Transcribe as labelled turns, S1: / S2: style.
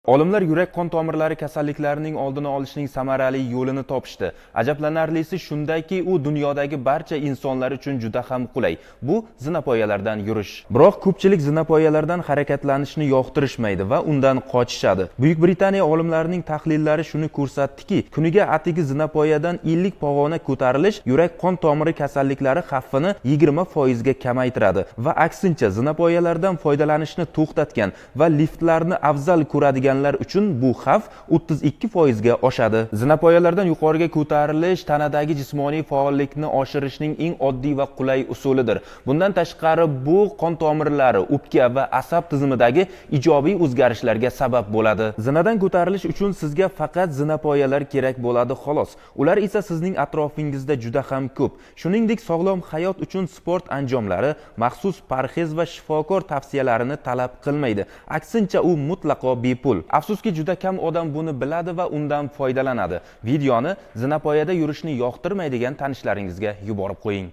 S1: Olimlar yurak-qon tomirlari kasalliklarining oldini olishning samarali yo'lini topishdi. Ajablanarlisi shundaki, u dunyodagi barcha insonlar uchun juda ham qulay. Bu zinapoyalardan yurish. Biroq ko'pchilik zinapoyalardan harakatlanishni yoqtirishmaydi va undan qochishadi. Buyuk Britaniya olimlarining tahlillari shuni ko'rsatdiki, kuniga atigi zinapoyadan 50 pog'ona ko'tarilish yurak-qon tomiri kasalliklari xavfini 20% ga kamaytiradi va aksincha, zinapoyalardan foydalanishni to'xtatgan va liftlarni afzal ko'radiganlar uchun bu xavf 32% ga oshadi. Zinapoyalardan yuqoriga ko'tarilish tanadagi jismoniy faollikni oshirishning eng oddiy va qulay usulidir. Bundan tashqari, bu qon tomirlari, o'pka va asab tizimidagi ijobiy o'zgarishlarga sabab bo'ladi. Zinadan ko'tarilish uchun sizga faqat zinapoyalar kerak bo'ladi, xolos. Ular esa sizning atrofingizda juda ham ko'p. Shuningdek, sog'lom hayot uchun sport anjomlari, maxsus parhez va shifokor tavsiyalarini talab qilmaydi. Aksincha, u mutlaqo bepul. Afsuski, juda kam odam buni biladi va undan foydalanadi. Videoni zinapoyada yurishni yoqtirmaydigan tanishlaringizga yuborib qo'ying.